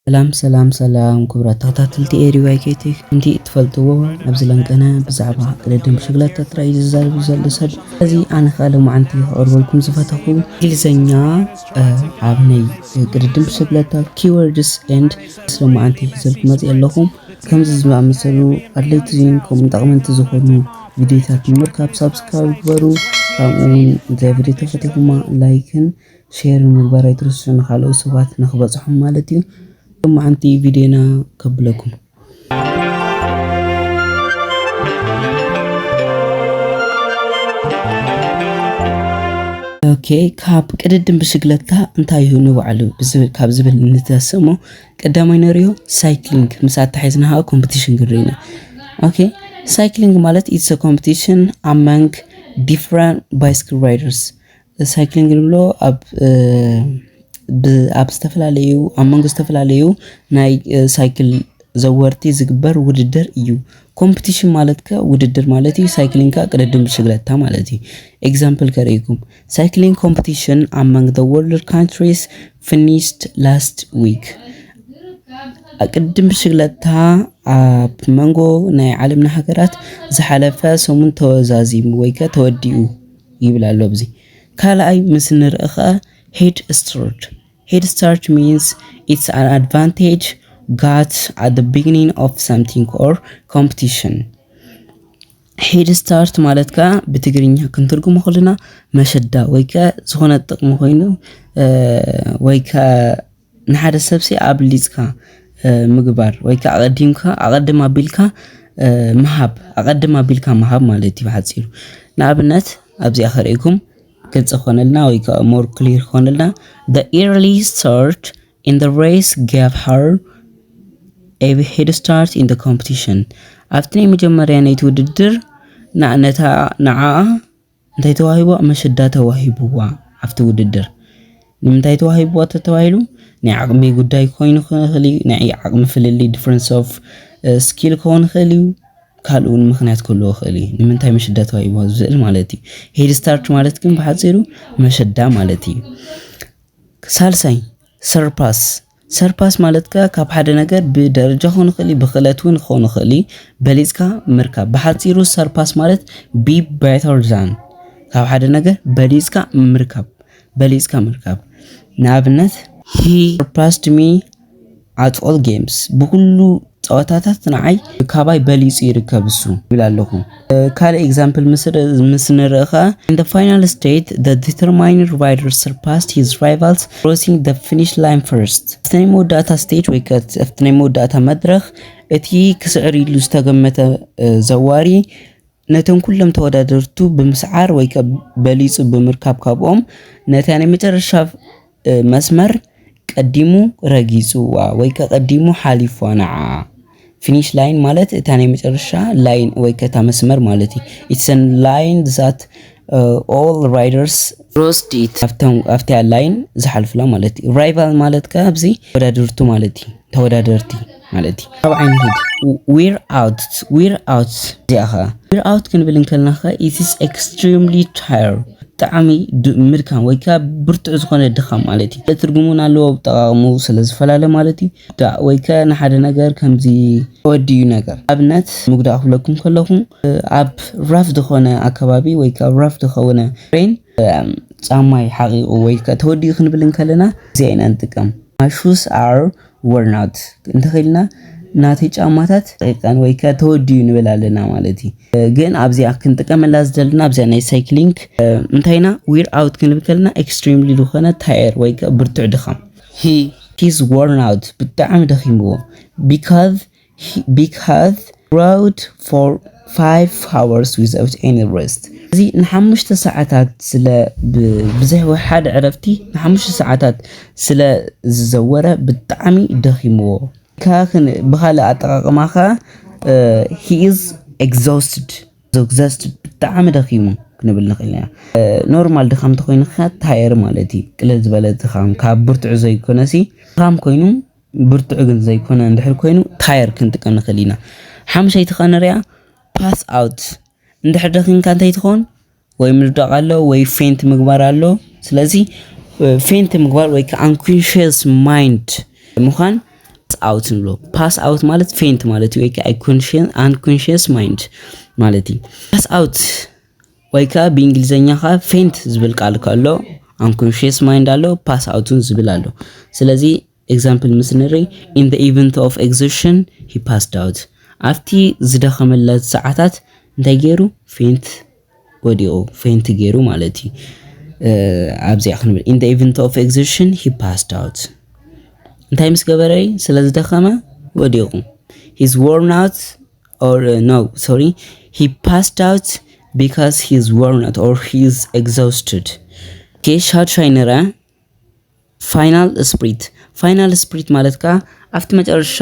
ሰላም ሰላም ሰላም ክቡራት ተኸታተልቲ ኤሪ ዋይ ኬ ቴክ፣ ከምቲ እትፈልጥዎ ኣብዚ ለንቀነ ብዛዕባ ቅድድም ብሽግለታ ጥራይ እዩ ዝዛረብ ዘሎ ሰብ። እዚ ኣነ ኸኣ ሎማዓንቲ ክቕርበልኩም ዝፈተኹ እንግሊዘኛ ኣብ ናይ ቅድድም ብሽግለታ ኪወርድስ ኤንድ ሎማዓንቲ ሒዘልኩም መፅእ ኣለኹም። ከምዚ ዝኣመሰሉ ኣድለይቲ ዜን ከምኡ ጠቕመንቲ ዝኾኑ ቪዲዮታት ንምርካብ ሳብስክራይብ ግበሩ። ከምኡ እውን እዚ ቪዲዮ ተፈቲኹማ ላይክን ሼር ምግባር ኣይትረስዑ፣ ንካልኦት ሰባት ንክበፅሖም ማለት እዩ። ሎማዓንቲ ቪድዮና ከብለኩም። ኦኬ፣ ካብ ቅድድም ብሽግለታ እንታይ እዩ ንባዕሉ ካብ ዝብል ንተስሞ፣ ቀዳማይ ነሪዮ ሳይክሊንግ ምስ ኣተሓይዝና ሀ ኮምፒቲሽን ግሪና። ኦኬ፣ ሳይክሊንግ ማለት it's a competition among different bicycle riders። ሳይክሊንግ ንብሎ ኣብ ኣብ ዝተፈላለዩ ኣብ መንጎ ዝተፈላለዩ ናይ ሳይክል ዘወርቲ ዝግበር ውድድር እዩ። ኮምፒቲሽን ማለት ከ ውድድር ማለት እዩ። ሳይክሊንግ ከ ቅድድም ብሽግለታ ማለት እዩ። ኤግዛምፕል ከርእይኩም፣ cycling competition among the world countries finished last week። ቅድድም ብሽግለታ ኣብ መንጎ ናይ ዓለምና ሃገራት ዝሓለፈ ሰሙን ተወዛዚሙ ወይ ከ ተወዲኡ ይብል ኣሎ። ኣብዚ ካልኣይ ምስ ንርኢ ኸ ሄድ ስታርት። Head start means it's an advantage got at the beginning of something or competition። ሄድ ስታርት ማለት ከ ብትግርኛ ክንትርጉሞ ከለና መሸዳ ወይ ከ ዝኾነ ጥቕሚ ኮይኑ ወይ ከ ንሓደ ሰብሲ ኣብሊፅካ ምግባር ወይ ከዓ ኣቐዲምካ ኣቐድም ኣቢልካ ምሃብ ኣቐድም ኣቢልካ ምሃብ ማለት እዩ ብሓፂሩ። ንኣብነት ኣብዚኣ ከርእይኩም ግልፂ ክኾነልና ወይ ከዓ more clear ክኾነልና፣ the early start in the race gave her a head start in the competition። ኣብቲ ናይ መጀመርያ ናይቲ ውድድር ንዓ ነታ ንዓኣ እንታይ ተዋሂብዋ? መሸዳ ተዋሂብዋ ኣብቲ ውድድር። ንምንታይ ተዋሂብዋ ተተባሂሉ? ናይ ዓቕሚ ጉዳይ ኮይኑ ክኽእል እዩ፣ ናይ ዓቕሚ ፍልልይ፣ difference of skill ክኸውን ይኽእል እዩ፣ ካልእ እውን ምኽንያት ክህልዎ ይኽእል እዩ። ንምንታይ መሸዳ ተዋሂብዋ ዝብል ማለት እዩ። ሄድ ስታርት ማለት ግን ብሓፂሩ መሸዳ ማለት እዩ። ሳልሳይ ሰርፓስ። ሰርፓስ ማለት ከ ካብ ሓደ ነገር ብደረጃ ክኾን ይኽእል እዩ፣ ብክእለት እውን ክኾን ይኽእል እዩ፣ በሊፅካ ምርካብ። ብሓፂሩ ሰርፓስ ማለት be better than፣ ካብ ሓደ ነገር በሊፅካ ምርካብ፣ በሊፅካ ምርካብ። ንኣብነት he surpassed me at all games፣ ብኩሉ ፀወታታት ንዓይ ካባይ በሊፁ ይርከብ እሱ ይብል ኣለኹ። ካልእ ኤግዛምፕል ምስ ንርኢ ኸዓ in the final stage the determined rider surpassed his rivals crossing the finish line first። ኣብቲ ናይ መወዳእታ ስቴጅ ወይ ከ ኣብቲ ናይ መወዳእታ መድረኽ እቲ ክስዕር ኢሉ ዝተገመተ ዘዋሪ ነቶም ኩሎም ተወዳደርቱ ብምስዓር ወይ ከ በሊፁ ብምርካብ ካብኦም ነታ ናይ መጨረሻ መስመር ቀዲሙ ረጊፅዋ ወይ ከ ቀዲሙ ሓሊፍዋ ንዓ። ፊኒሽ ላይን ማለት እታ ናይ መጨረሻ ላይን ወይ ከ እታ መስመር ማለት እዩ። It's a line that all riders crossed it። ኣብታ ላይን ዝሓልፍላ ማለት እዩ። ራይቫል ማለት ከ ኣብዚ ተወዳደርቱ ማለት እዩ። ተወዳደርቲ ማለት እዩ። ካብ ዓይኒ ሂድ wear out wear out እዚኣ ኸ wear out ክንብል እንከልና ኸ it is extremely tired ብጣዕሚ ምድካም ወይ ከ ብርቱዕ ዝኾነ ድኻም ማለት እዩ። ትርጉሙን ኣለዎ ብጠቃቅሙ ስለ ዝፈላለ ማለት እዩ። ወይ ከ ንሓደ ነገር ከምዚ ተወዲኡ ነገር ኣብነት ምጉዳእ ክብለኩም ከለኹ ኣብ ራፍ ዝኾነ ኣከባቢ ወይ ከ ራፍ ዝኾነ ሬን ጫማይ ሓቂቁ ወይ ከ ተወዲኡ ክንብል እንከለና እዚኣ ኢና ንጥቀም። My shoes are worn out እንተኺልና ናተይ ጫማታት ረቂቀን ወይ ከ ተወዲኡ ንብል ኣለና ማለት እዩ። ግን ኣብዚኣ ክንጥቀመላ ዝደልና ኣብዚኣ ናይ ሳይክሊንግ እንታይ ኢና wear out ክንብል ከለና extremely ዝኾነ tired ወይ ከ ብርቱዕ ድኻም። He he's worn out ብጣዕሚ ደኺምዎ because he because rode for five hours without any rest። እዚ ንሓሙሽተ ሰዓታት ስለ ብዘይ ሓደ ዕረፍቲ ንሓሙሽተ ሰዓታት ስለ ዝዘወረ ብጣዕሚ ደኺምዎ። ብካልእ ኣጠቃቅማ ከ he is exhausted exhausted ብጣዕሚ ደኺሙ ክንብል ንኽእል ኢና። ኖርማል ድኻም እንተኮይኑ ከ tired ማለት እዩ። ቅልል ዝበለ ድኻም ካብ ብርቱዕ ዘይኮነሲ ድኻም ኮይኑ ብርቱዕ ግን ዘይኮነ እንድሕር ኮይኑ tired ክንጥቀም ንኽእል ኢና። ሓምሸይቲ ከ ንሪኣ pass out እንድሕር ደኺምካ እንታይ ትኾን? ወይ ምውዳቕ ኣሎ ወይ ፌንት ምግባር ኣሎ። ስለዚ ፌንት ምግባር ወይ ከዓ unconscious mind ምዃን out ንብሎ። Pass out ማለት faint ማለት እዩ፣ ወይ ከዓ unconscious mind ማለት እዩ። Pass out ወይ ከዓ ብእንግሊዝኛ ከዓ faint ዝብል ቃል ከሎ፣ unconscious mind ኣሎ፣ pass out ን ዝብል ኣሎ። ስለዚ example ምስ ንርኢ፣ in the event of exhaustion he passed out፣ ኣብቲ ዝደኸመለት ሰዓታት እንታይ ገይሩ? Faint ወዲቑ፣ faint ገይሩ ማለት እዩ። ኣብዚኣ ክንብል፣ in the event of exhaustion he passed out፣ እንታይ ምስ ገበረ? ስለ ዝደኸመ ወዲቑ። He's worn out or no, sorry, he passed out because he's worn out or he's exhausted። Okay, ሻድሻይ ንረ፣ final sprint። Final sprint ማለት ከዓ ኣብቲ መጨረሻ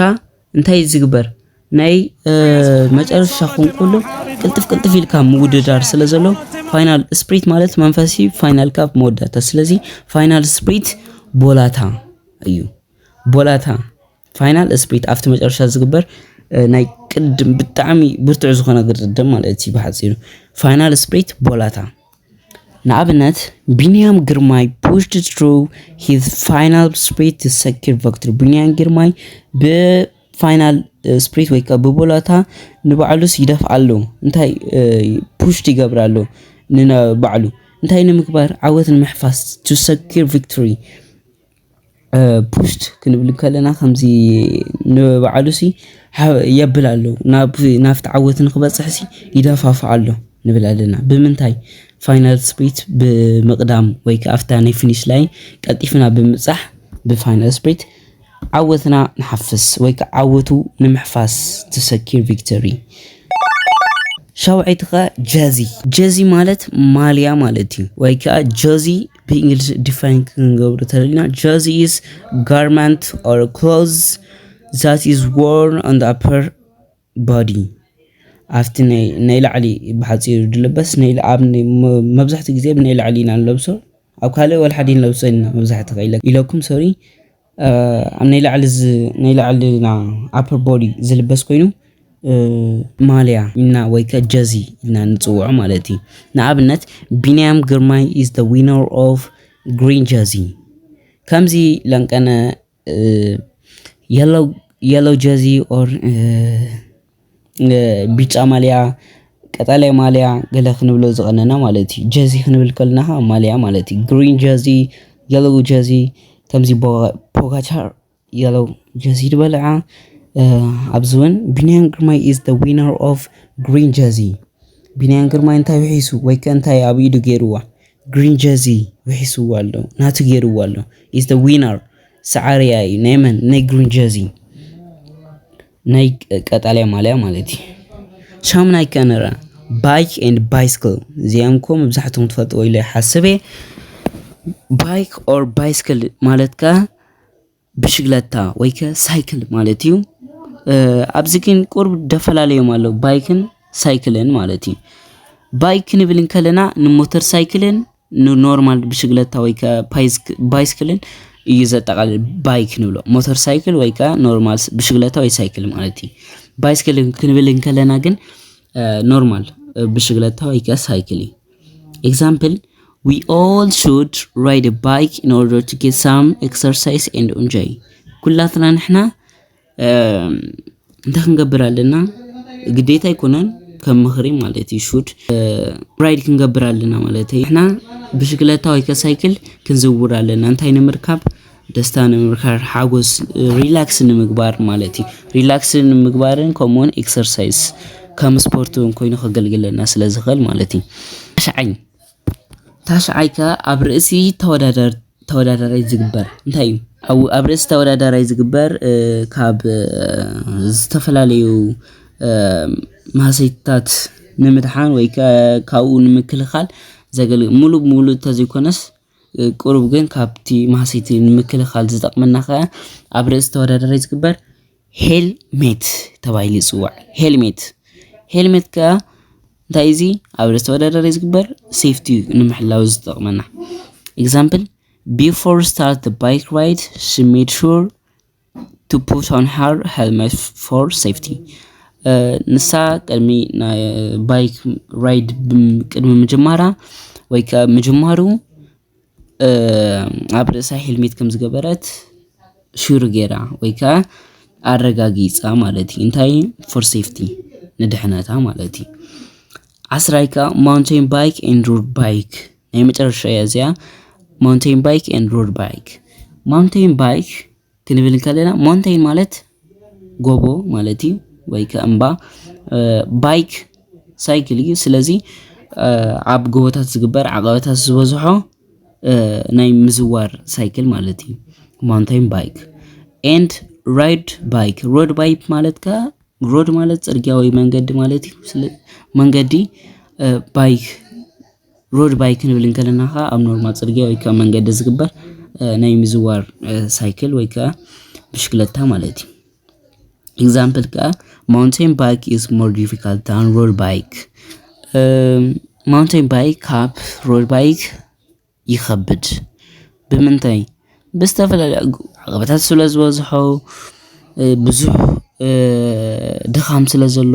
እንታይ ዝግበር? ናይ መጨረሻ ክንቁሉ ቅልጥፍ ቅልጥፍ ኢልካ ምውድዳር ስለ ዘሎ፣ final sprint ማለት መንፈሲ final ካብ መወዳእታ። ስለዚ final sprint ቦላታ እዩ። ቦላታ፣ final sprint ኣብቲ መጨረሻ ዝግበር ናይ ቅድም ብጣዕሚ ብርቱዕ ዝኾነ ግርድም ማለት እዩ። ብሓፂሩ final sprint ቦላታ። ንኣብነት ቢንያም ግርማይ pushed through his final sprint to secure victory። ቢንያም ግርማይ ብ final sprint ወይ ከዓ ብቦላታ ንባዕሉስ ይደፍኣ ኣሎ። እንታይ pushed ይገብር ኣሎ ንባዕሉ? እንታይ ንምግባር? ዓወት ንምሕፋስ፣ to secure victory። Pushed ክንብል ከለና ከምዚ ንባዕሉ ሲ የብል ኣሎ፣ ናብቲ ዓወት ንክበፅሕ ሲ ይደፋፍኣ ኣሎ ንብል ኣለና። ብምንታይ? Final sprint ብምቕዳም ወይ ከዓ ኣብታ ናይ finish line ቀልጢፍና ብምብፃሕ ብ final sprint ዓወትና ንሓፍስ ወይ ከዓ ዓወቱ ንምሕፋስ፣ to secure victory። ሻውዓይቲ ከዓ jersey። Jersey ማለት ማልያ ማለት እዩ፣ ወይ ከዓ jersey ብእንግሊዝ define ክንገብሮ ተደሊና፣ jersey is garment or clothes that is worn on the upper body። ኣብቲ ናይ ላዕሊ ብሓፂሩ ዝለበስ፣ መብዛሕትኡ ግዜ ብናይ ላዕሊ ኢና ንለብሶ፣ ኣብ ካልእ ወላ ሓደ ንለብሶ ኢና መብዛሕትኡ ኢለኩም፣ sorry። ኣብ ናይ ላዕሊ ናይ ላዕልና upper body ዝልበስ ኮይኑ ማልያ ኢልና ወይ ከ jersey ኢልና ንፅውዖ ማለት እዩ። ንኣብነት ቢንያም ግርማይ is the winner of green jersey። ከምዚ ለንቀነ yellow jersey or ቢጫ ማልያ፣ ቀጠልያ ማልያ ገለ ክንብሎ ዝቐነና ማለት እዩ። Jersey ክንብል ከለና ከዓ ማልያ ማለት እዩ። Green jersey፣ yellow jersey፣ ከምዚ ፖጋቻር yellow jersey ዝበልዓ። ኣብዚ እውን ቢንያም ግርማይ is the winner of green jersey። ቢንያም ግርማይ እንታይ ውሒሱ ወይ ከ እንታይ ኣብ ኢዱ ገይርዋ? Green jersey ውሒስዎ ኣሎ፣ ናቱ ገይርዎ ኣሎ። Is the winner፣ ሰዓርያ እዩ። ናይ መን? ናይ green jersey፣ ናይ ቀጠልያ ማልያ ማለት እዩ። ሻሙናይ ከ ንረ፣ bike and bicycle። እዚኦም እኮ መብዛሕትኹም ትፈልጥዎ ኢለ ይሓስብ እየ። Bike or bicycle ማለት ከ ብሽግለታ ወይ ከ ሳይክል ማለት እዩ። ኣብዚ ግን ቁርብ ደፈላለዮም ኣለዉ፣ ባይክን ሳይክልን ማለት እዩ። ባይክ ክንብል እንከለና ንሞተር ሳይክልን ንኖርማል ብሽግለታ ወይ ከ ባይስክልን እዩ ዘጠቓልል ባይክ ንብሎ። ሞተር ሳይክል ወይ ከ ኖርማል ብሽግለታ ወይ ሳይክል ማለት እዩ። ባይስክል ክንብል እንከለና ግን ኖርማል ብሽግለታ ወይ ከ ሳይክል እዩ። Example, we all should ride a bike in order to get some exercise and enjoy። ኩላትና ንሕና እንታይ ክንገብር ኣለና? ግዴታ ኣይኮነን፣ ከም ምኽሪ ማለት እዩ። Should ride ክንገብር ኣለና ማለት እዩ። ንሕና ብሽግለታ ወይ ከ ሳይክል ክንዝውር ኣለና። እንታይ ንምርካብ? ደስታ ንምርካብ፣ ሓጎስ፣ ሪላክስ ንምግባር ማለት እዩ። ሪላክስ ንምግባርን ከምኡውን ኤክሰርሳይዝ ከም ስፖርት እውን ኮይኑ ከገልግለና ስለ ዝኽእል ማለት እዩ። ታሽዓይ፣ ታሽዓይ ከ ኣብ ርእሲ ተወዳዳር-፣ ተወዳዳራይ ዝግበር እንታይ እዩ? ኣብ፣ ኣብ ርእሲ ተወዳዳራይ ዝግበር፣ እ፣ ካብ፣ እ፣ ዝተፈላለዩ፣ እ፣ ማህሰይትታት ንምድሓን ወይ ከ-፣ ካብኡ ንምክልኻል ዘገልግል፣ ሙሉእ ብሙሉእ እንተዘይኮነስ፣ እ፣ ቁሩብ ግን ካብቲ ማህሰይቲ ንምክልኻል ዝጠቕመና ከ ኣብ ርእሲ ተወዳዳራይ ዝግበር ሄልሜት ተባሂሉ ይፅዋዕ። ሄልሜት፣ ሄልሜት ከ እንታይ እዚ ኣብ ርእሲ ተወዳዳሪ ዝግበር ሴፍቲ ንምሕላው ዝጠቕመና። Example, before start the bike ride, she made sure to put on her helmet for safety። እ፣ ንሳ ቅድሚ ናይ ባይክ ራይድ ብም-፣ ቅድሚ ምጅማራ ወይ ከ ምጅማሩ፣ እ፣ ኣብ ርእሳ ሄልሜት ከም ዝገበረት ሹር ገይራ ወይ ከ ኣረጋጊጻ ማለት እዩ። እንታይ? For safety፣ ንድሕነታ ማለት እዩ። ዓስራይ ከዓ mountain bike and road bike፣ ናይ መጨረሻ እያ እዚኣ። Mountain bike and road bike። Mountain bike ክንብል እንከለና፣ mountain ማለት ጎቦ ማለት እዩ፣ ወይ ከ እምባ። ባይክ ሳይክል እዩ። ስለዚ ኣብ ጎቦታት ዝግበር ዓቐበታት ዝበዝሖ ናይ ምዝዋር ሳይክል ማለት እዩ፣ mountain bike and road bike። Road bike ማለት ከ፣ road ማለት ጽርግያ ወይ መንገዲ ማለት እዩ። ስለ መንገዲ፣ bike፣ road bike ክንብል እንከለና ከ ኣብ ኖርማል ጽርግያ ወይ ከ መንገዲ ዝግበር ናይ ምዝዋር ሳይክል ወይ ከ ብሽክለታ ማለት እዩ። Example ከ፣ mountain bike is more difficult than road bike። Mountain bike ካብ road bike ይኸብድ። ብምንታይ? ብዝተፈላለዩ ዓቐበታት ስለ ዝበዝሖ፣ ብዙሕ ድኻም ስለ ዘሎ፣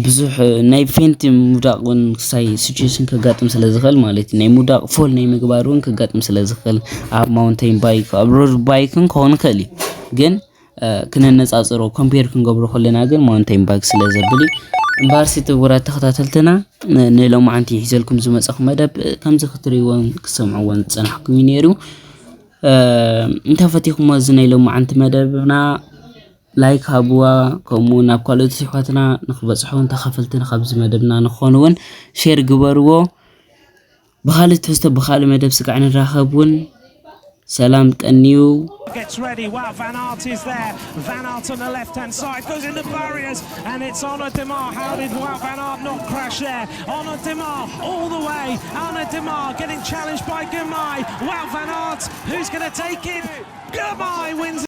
ብዙሕ ናይ ፌንት ምውዳቕ እውን ክሳይ situation ከጋጥም ስለ ዝኽእል ማለት እዩ። ናይ ምውዳቕ፣ ፎል ናይ ምግባር እውን ከጋጥም ስለ ዝኽእል፣ ኣብ mountain bike፣ ኣብ road bike ን ክኸውን ይኽእል እዩ። ግን ክነነጻጽሮ፣ ኮምፔር ክንገብሮ ከለና ግን mountain bike ስለ ዘብል እዩ። እምበኣርሲ ክቡራት ተኸታተልትና፣ ንሎማዓንቲ ሒዘልኩም ዝመጻኹ መደብ ከምዚ ክትርእይዎን ክትሰምዕዎን ዝጸናሕኩም እዩ ነይሩ። እንተፈቲኹሞ እዚ ናይ ሎማዓንቲ መደብና ላይክ ሃብዋ፣ ከምኡ ናብ ካልኦት ኣሕዋትና ንክበጽሑ፣ ተኸፈልቲ ካብዚ መደብና ንኾኑ እውን ሼር ግበርዎ። ብኻልእ ትሕዝቶ ብኻልእ መደብ ስጋዕ ንራኸብ እውን። ሰላም ቀንዩ። Gets ready. Wout van Aert is there. Van Aert on the left hand side goes in the barriers, and it's Arnaud Démare. How did Wout van Aert not crash there? Arnaud Démare all the way. Arnaud Démare getting challenged by Girmay. Wout van Aert, who's going to take it? Girmay wins